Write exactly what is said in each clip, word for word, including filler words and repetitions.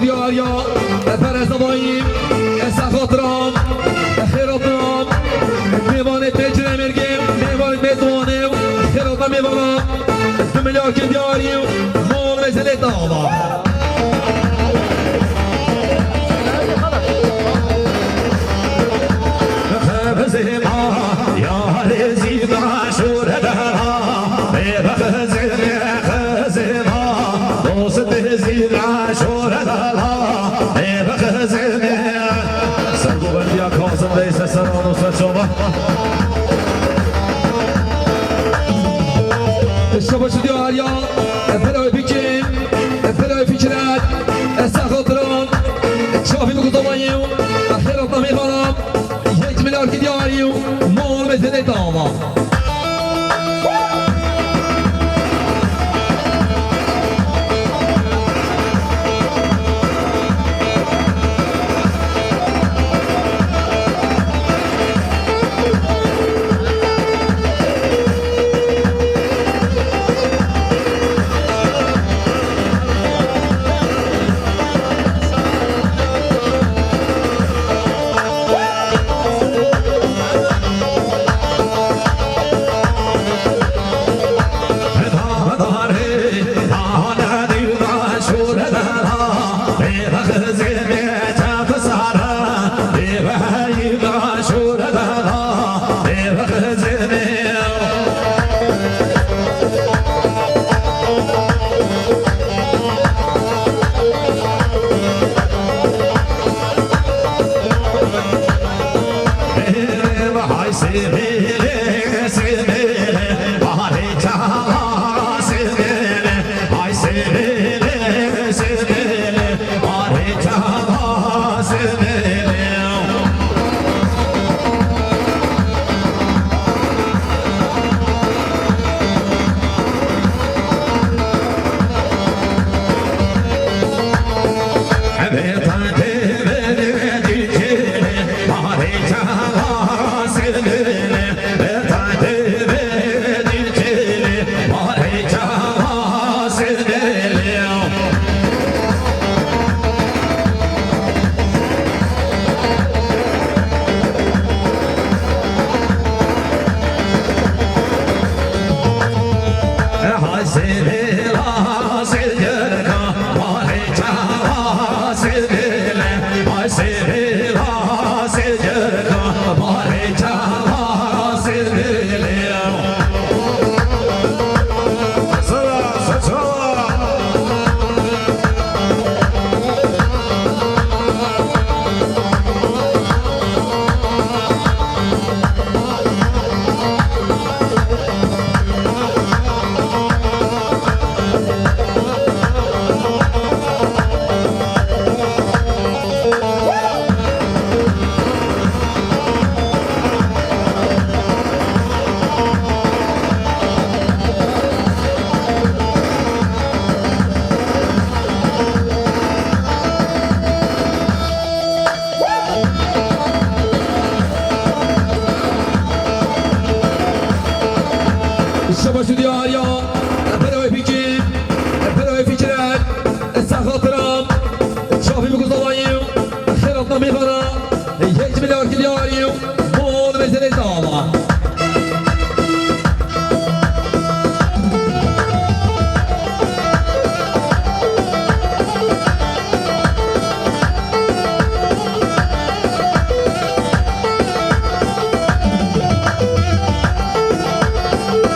Diyar ya, e, perez davayî, e, saxotiran, e, xêratinan, mêvanê te cinemêrgê, mêvanê te ziwanê, xêrata mêvana, e, tu milyar ki diyarî, mol mezelê dava. Xebezê ma, yarê zî da şûre da, bê xezê, xezê ma, dost zî da şûre da. Sergovendiya Kazım Reis Eseran û Serçava. Şabaş diyor ya, Efera Öpücü, Efera Öpücüler, Esa Hatıran, Şafi Kutubayı, Ahirat Namifana, Yetmil Arkidiyari, Mor Mesele Dava. Şabaş û diyar ya, Beroyê Fikir, Beroyê Fikir, Esa Xatiran, Şafî Bikuzawayî, Xêratna Mêvana, Yek milyar kilyarî, Mol Mezelê Dava.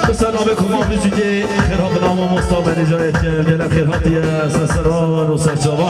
Bi ser navê Koma Muzîkê, xêr hatina mamosta Benîca Yetkin, gelek xêr hatiye, ser seran û ser çava.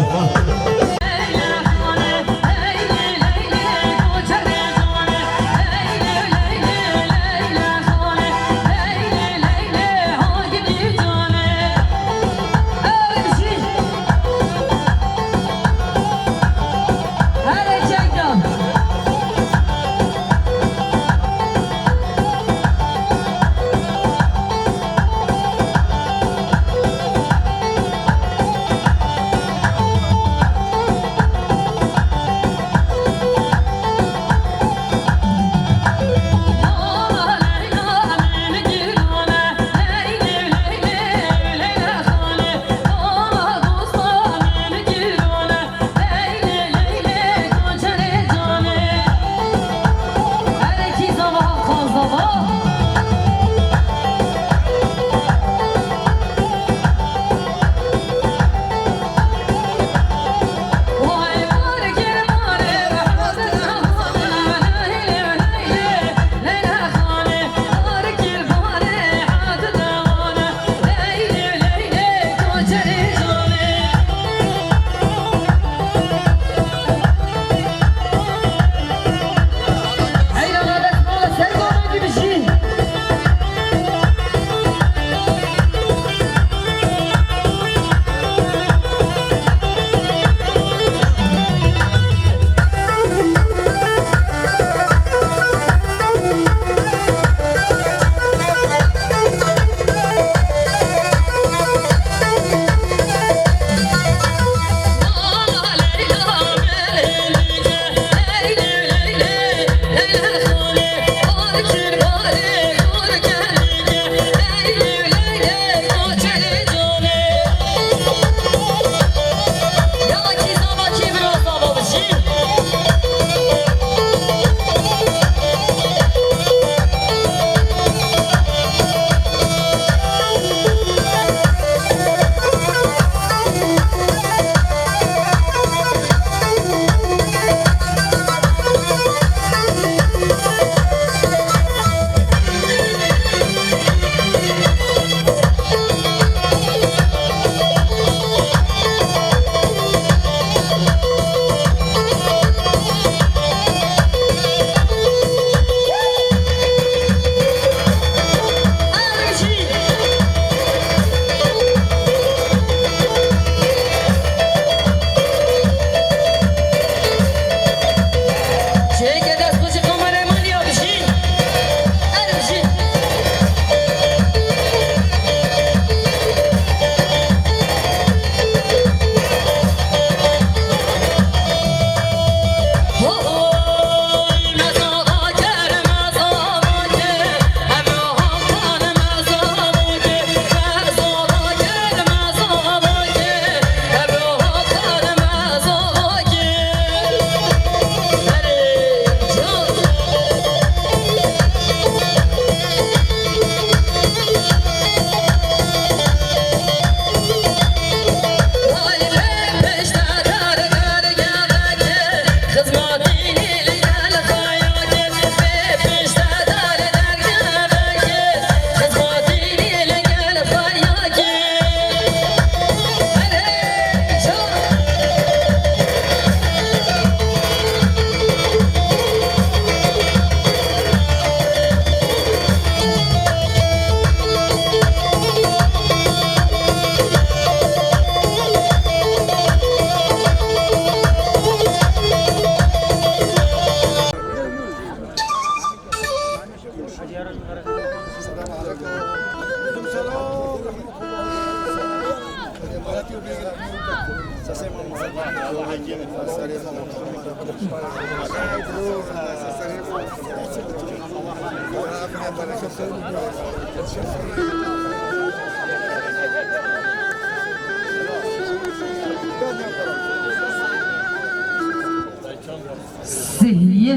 Sihye.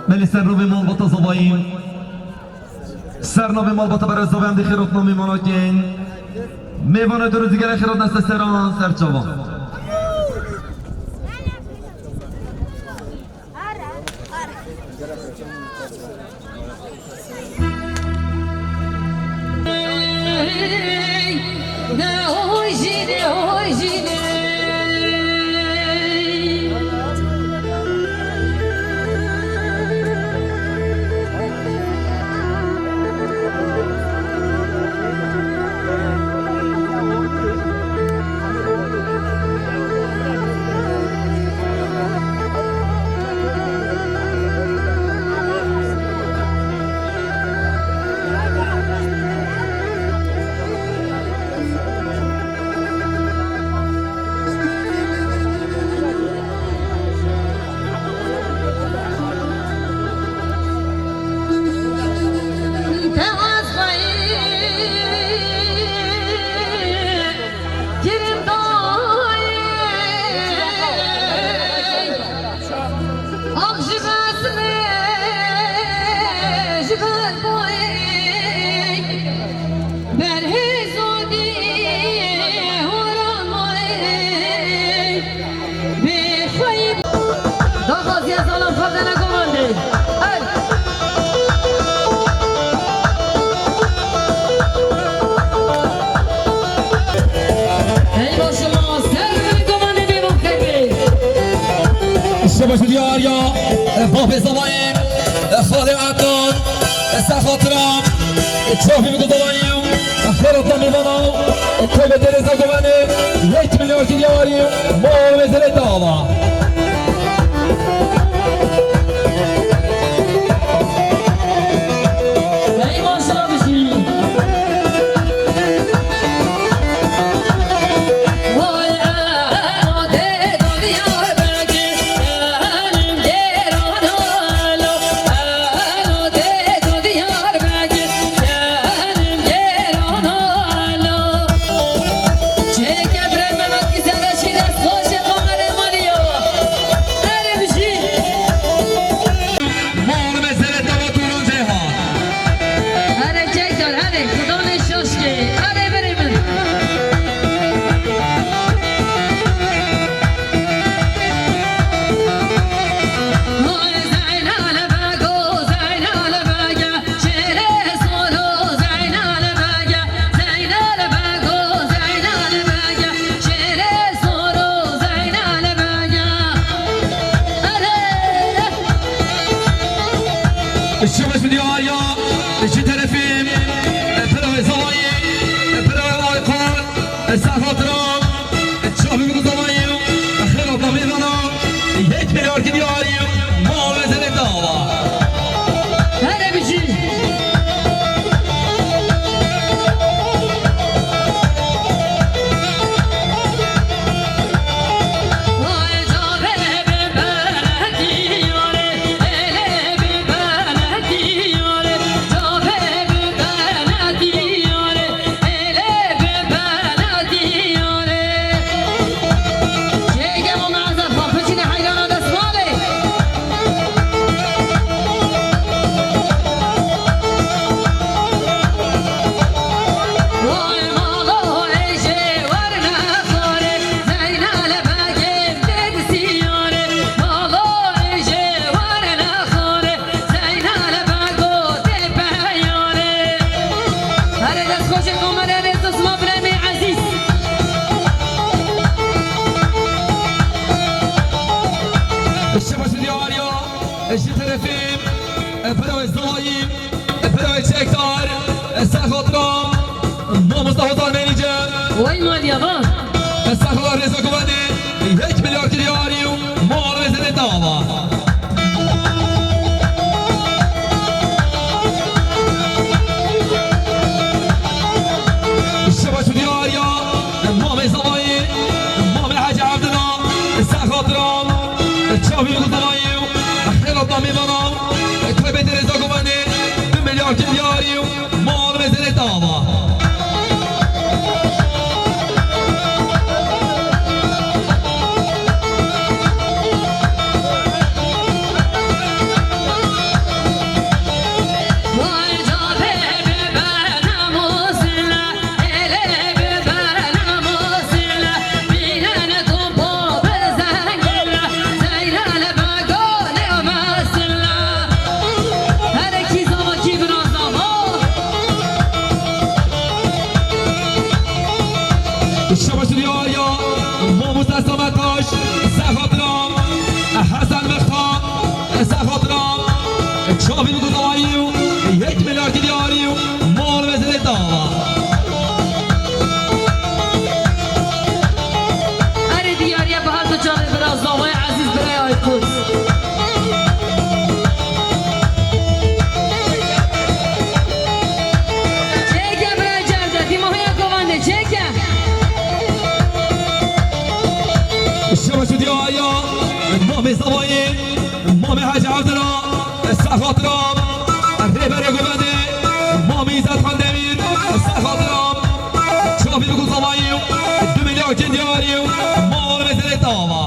Belê, ser navê malbata zavayî. Ser navê malbata berê zavayî em dê xêrotna mêmana kên. Mêvana dûr û dîgere xêrotna ser seran, ser çavan. Daxwaziya zalan xwe dene govendê. Hey! Hey, maşallah, ser govendê bê, bê xeybê. Şebaş diyar ya, e, bapê zalayê, e, xalê Akan, e, ser xatira, e, çavî bi gudalayê, e, xêrata mêvana, e, tevê derê zagovene, yek milyar diyarî, mal ve zere dağla. Hey, maşallah, bir şey. Vay, eno de, dovi, Xatira, çavî bi guzamayî, xêra damê vana, yek milyar ki diyarî, mal ve zerê dava. Hele bijî. Herê destxweşê komelê rêz û sima birayê me ezîz. Şebaş diyariya, ji terefê, e, birayê Zelayî, e, birayê Çekdar, e, ser xatira, mamosta Hozan Merice. Wey maliya va. E, ser xatira rêza guvendê, yek milyar ki diyarî û mal ve zerê dava. Şebaş û diyariya, Mamê Zelayî, Mamê Hecî Evdila, ser xatira, çavî bi guzamayî, xêra damê vana, taybetê rêza guvendê, du milyar ki diyarî, mal ve zerê dava. Şebaş diyariya, mamosta Samet Taş, ser xatira, Hesen Mexta, ser xatira, çavî bi guzamayî, yek milyar ki diyarî, mal ve zerê dava. Erê diyariya bi her du çavê bira Zavayê ezîz birayê Aykut. Çêke birayê Cevdet, îmahiya govendê, çêke. Şebaş û diyariya, Mamê Zelayî, Mamê Hecî Evdila, ser xatira, rêberê govendê, Mamê Îzzet Xan Demîr, ser xatira, çavî bi guzamayî, du milyar ki diyarî, mal ve zerê dava.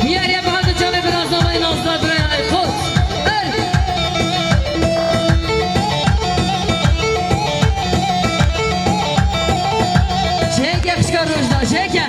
Diyariya bi her du çavê bira Zavayê Nazda birayê Aykut. Çêke xişka Rojda, çêke.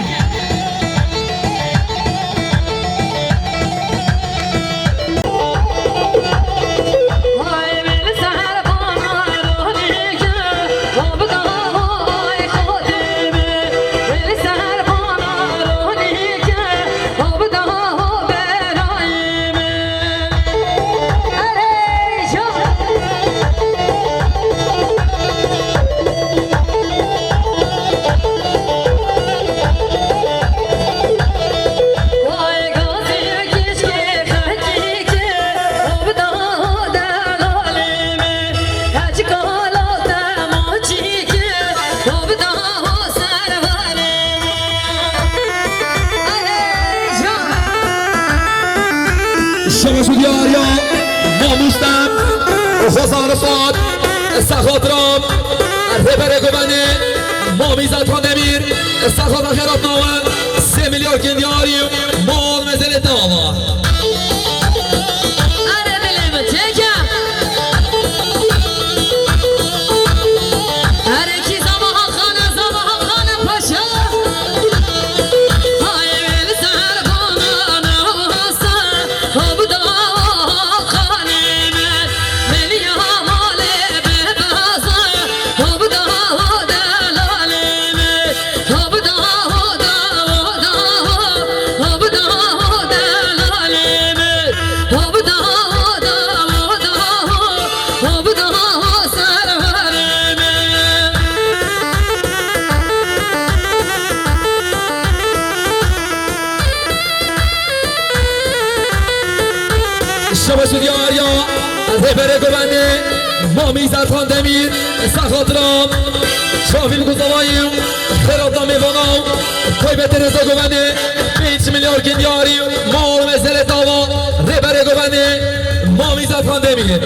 Şebaş û diyariya, mamoste Hozan Rifat, ser xatira, rêberê govendê, Mamê Îzzet Xan Demîr, ser xatira xêrat nawe, sê milyar ki diyarî, mal ve zerê dava. Erê dilê min, çêke. Erê kî Zava Hakan e, Zava Hakan e paşa. Hayê wê li ser ba Rêberê Govendê, Mamî Zerxan Demîr, Serxatira, Şavîl Guzavayî, Xêrata Mêvana, Taybetê Rêza Govendê, pênc milyar gindiyarî, mal mezele dava, Rêberê Govendê, Mamî Zerxan Demîr.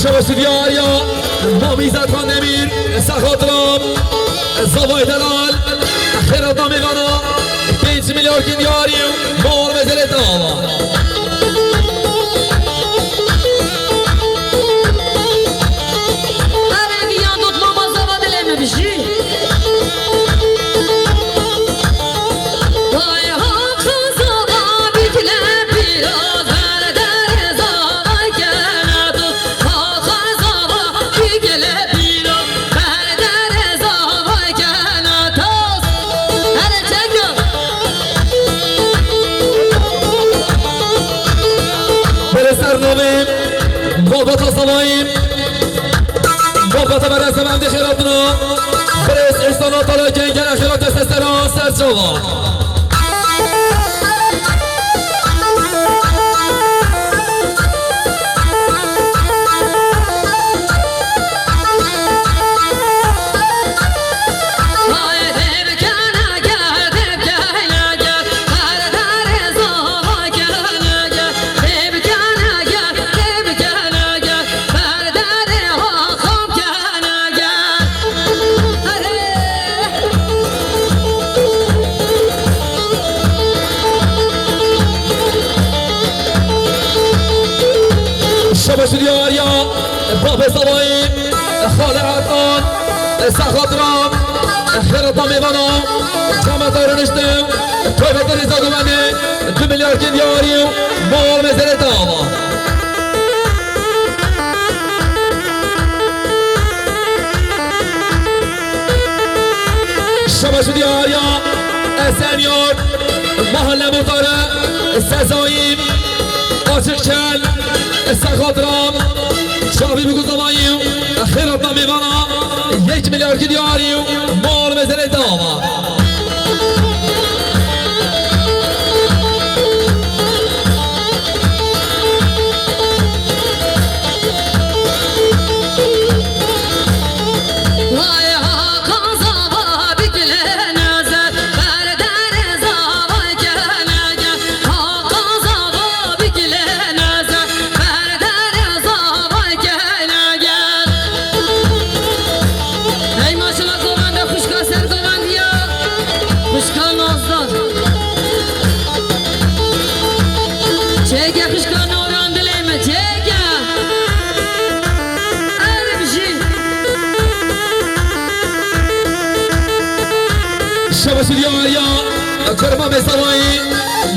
Şeveşî diyariya Mamî Zerxan Demîr, Serxatira, Zavay Delal, Xêrata Mêvana, pênc milyar gindiyarî, mal mezele dava. Erê, viyan dot mama zava dilê min bijî. Bere ser navê Malbata Savayî, Malbata Bere Sevendê Xêratina, Birêz Îhsan Atala Gengel Xêrat Desteseran Serçava. Şebeşî diyariya, Babê Zavayî, Xalê Ertan, Serxatira, Xêrata Mêvana, Cama Tarınıştı, Tövbe Deniz Agüveni, du milyar gindiyarî, mal mezele dava. Şebeşî diyariya, Esenyurt, Mahalle Muhtarı, Sezayî, Açıkçel, Serxatira, Şavî Biguzamayî, Xêrata Mêvana, yek milyar gindiyarî, mal mezele dava. Hey maşallah, govende xwişka ser govendiya. Xwişka Nazdan. Çêke xwişka Noran dilê me, çêke. Erim jî. Şebeşî diyariya, Kurma Mesavayî,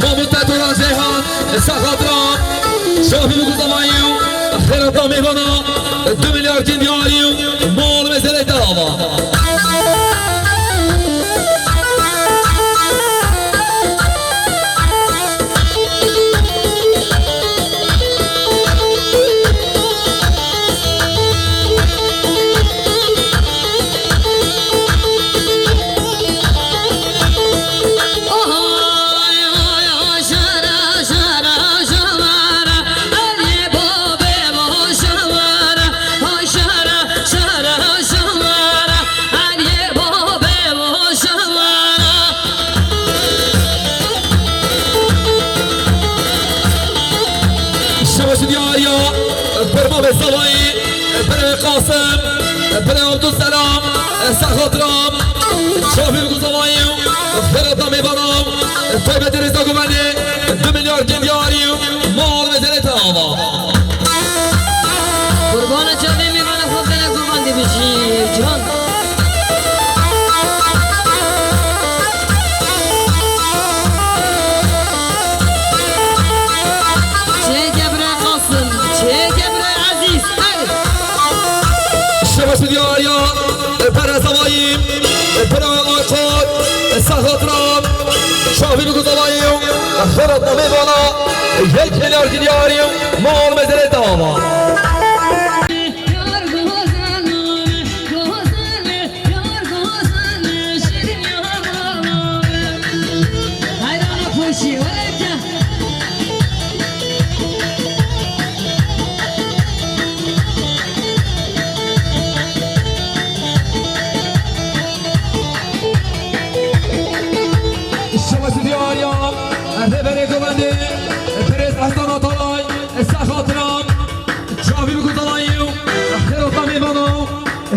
Mamute Turan Ceyhan, Serxatira, Şafî Biguzamayî, Xêrata Mêvana, du milyar gindiyarî, mal mezele dava. Şebeşî diyariya, Kurma Mesavayî, Birê Qasim, Birê Abdulselam, Serxatira, Şafî Biguzamayî, Xêrata Mêvana, Taybetê Rêza Guvenê, du milyar gindiyarî, mal mezele Qurbana çavê mêvana xwe bere govendê bijî can. Çêke bire Qasim, çêke bire Ezîz. Hey! Şebaşi diyar ya, e, pere zavayî, e, pere ayqot, e, sexatram, şavî bi guzalayî, e, xerat namê bana, e, yek milyar dinyarî, mal mezele dava. Şebaşi diyar ya, rêberê govendê, Birêz Ehsan Atalay, sexatram, çavî bi guzalayî, xêrota mêvana.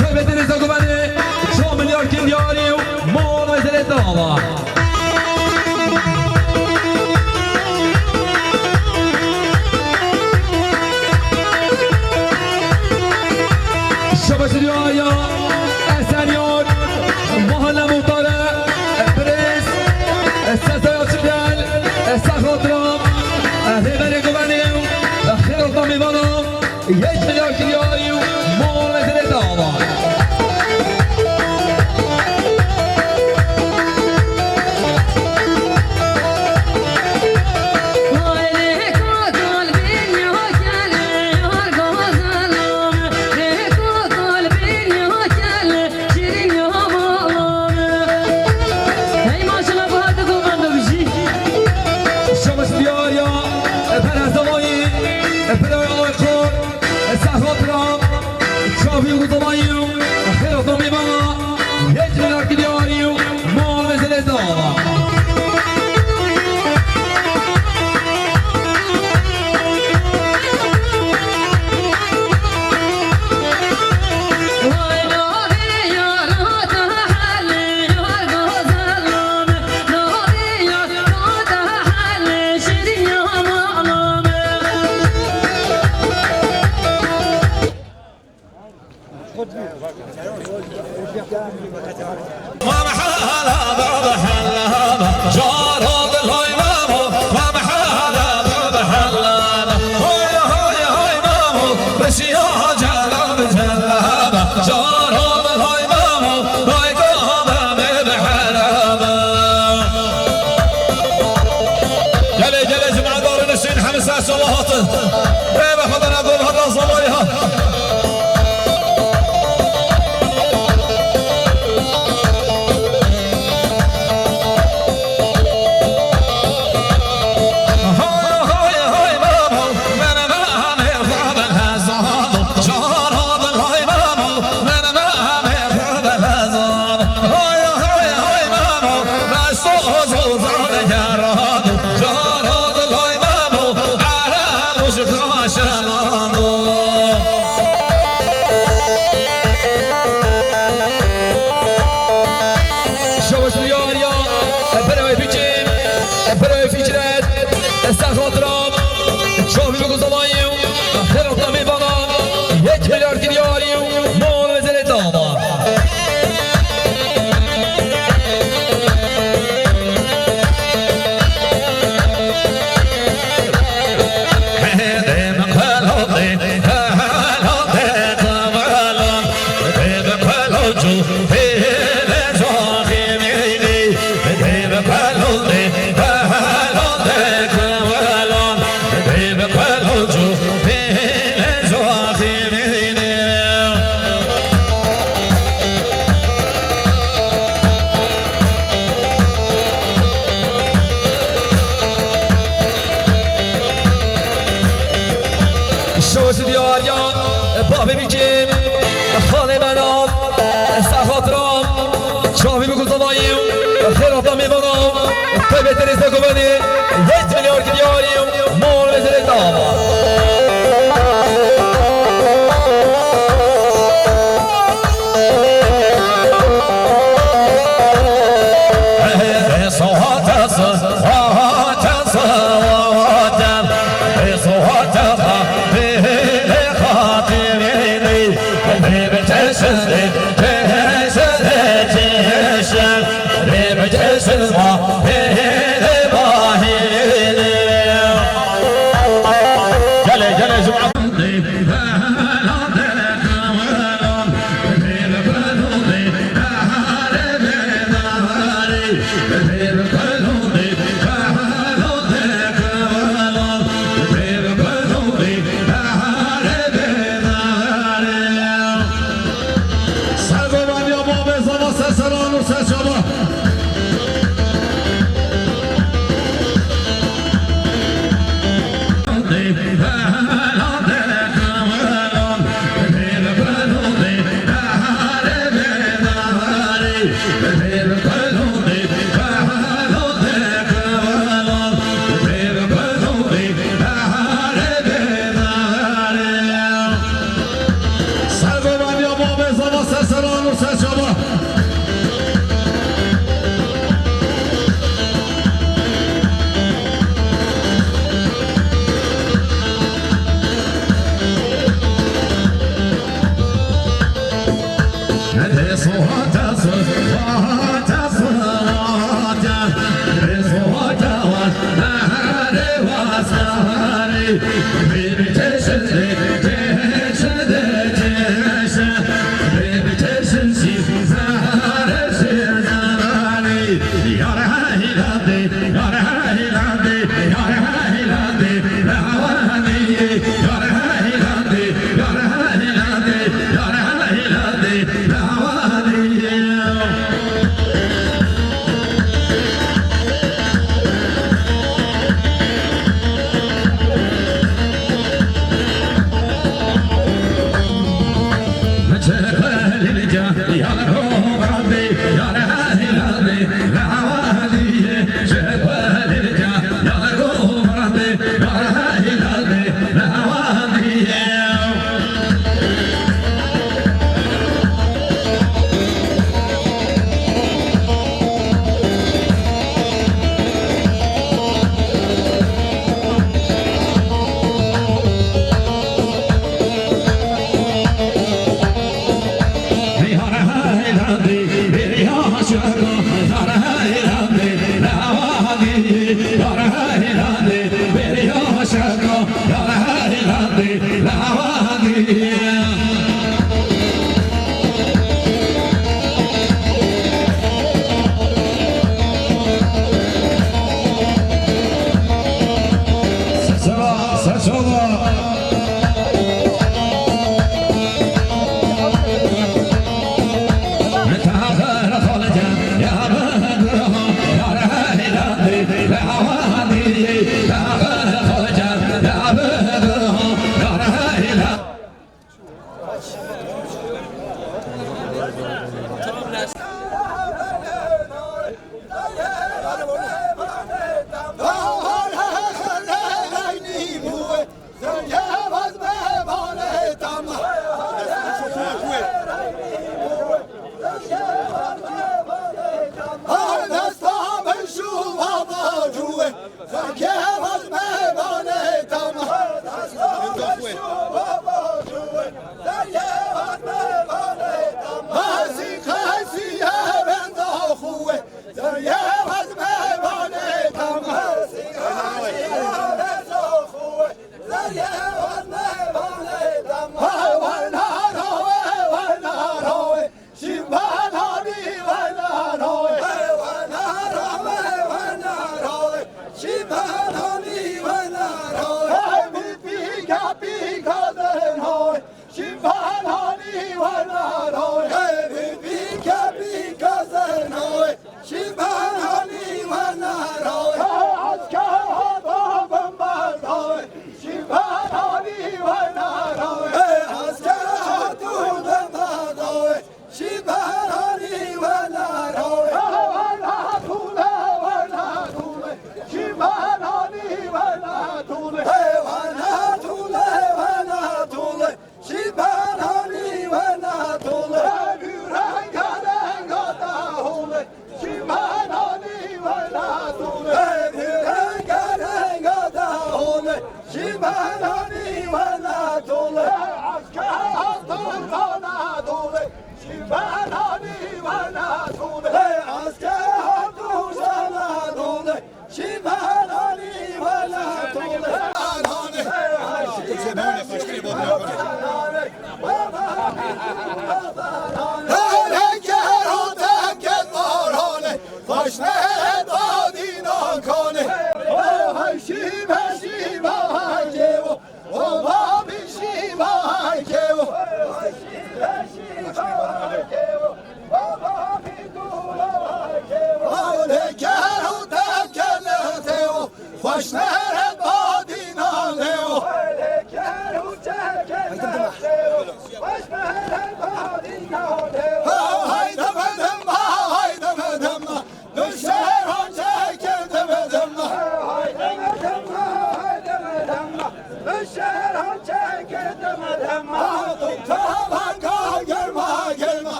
Tevbetê rêza guvenê, çar milyar kilyarî û mala zerê dava. Şebaşi diyar ya, Esenyar, Mahalle Muhtare, Birêz, Sezaya Çitel, Sexatram, Rêberê Guvenê, Xêrota Mêvana. Yek milyar kilyarî û mala zerê dava. Şebaş diyar ya, e, pere zavayî, e, pere ayqor. Sexatram, çavî û guzalayî, xêrata mêvana, yek milyar kilyarî, mal mezele dava. Gelê, gelê, cemaat darin Hüseyin Hemisa Sola hatin. Rê ve xwe dana gol hata Somayî ha. Şebaş diyar ya, Beroyê Fikir, Beroyê Fikret, Sexatram, çavî bi guzalayî, xêrata mêvana, yek milyar kilyarî, mal mezele dava. Şaş diyar ya, babê bikêm, xalê mena, Sexatram, çavî bi guzalayî, xêrata mêvana, tevê Terêsa Guvenê, yek milyar kilyarî, mal mezele dava. Gelê cemaat. Sergovaniya Babê Zava, Serseran û Serçava.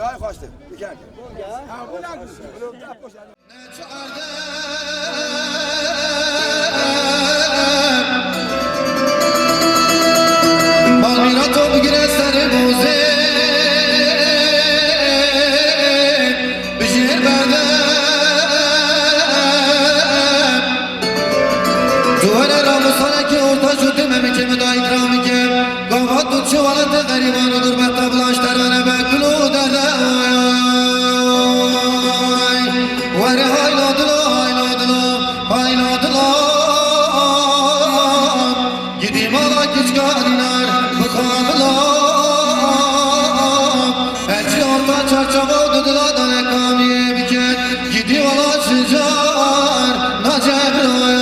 Yay xweştir. Diken. Wele di xerîban û gurbeta bila ji te re nebe kul û derde, oy, oy. Were haylo dilo, haylo dilo, haylo dilo. Gidî mala kiçka dînar bixwe bila. Her çi orta çarçava û di dila dane kamiyê bikin. Gidî wela çi car nacebroy.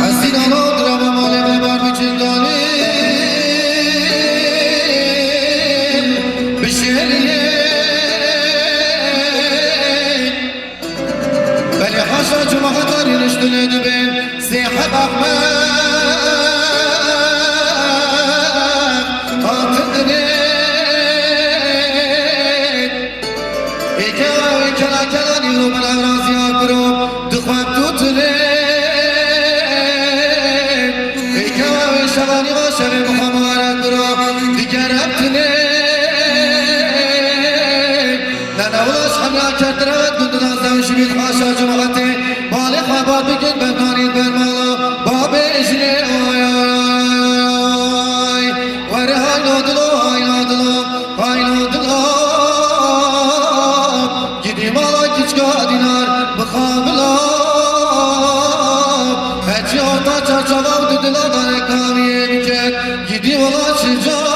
Hesîna lo dirava malê me bar biçin dalê bişêriyê. Belê haşa cuma hetarî niştine dibên sê heb axme hatindinê. Êke ew ê kela kela nîro min ew raziya kuro dixweb tu tine. Êke ew ê şevanî va şevê mixwe mubarek kuro digereb tine. Nene wila ji hemra kerdire wet gund didan zewjibîn haşa cemaetê. Balê xwe bar bikin berdanîn bermala babê jinê, oy, oy, oy, oy. Were haylo dilo, haylo dilo, haylo dilo. Gidî mala kiçka dînar bixwe bila. Heçî orta çarçava û di dila dane kamiyê biket. Gidî wela çi car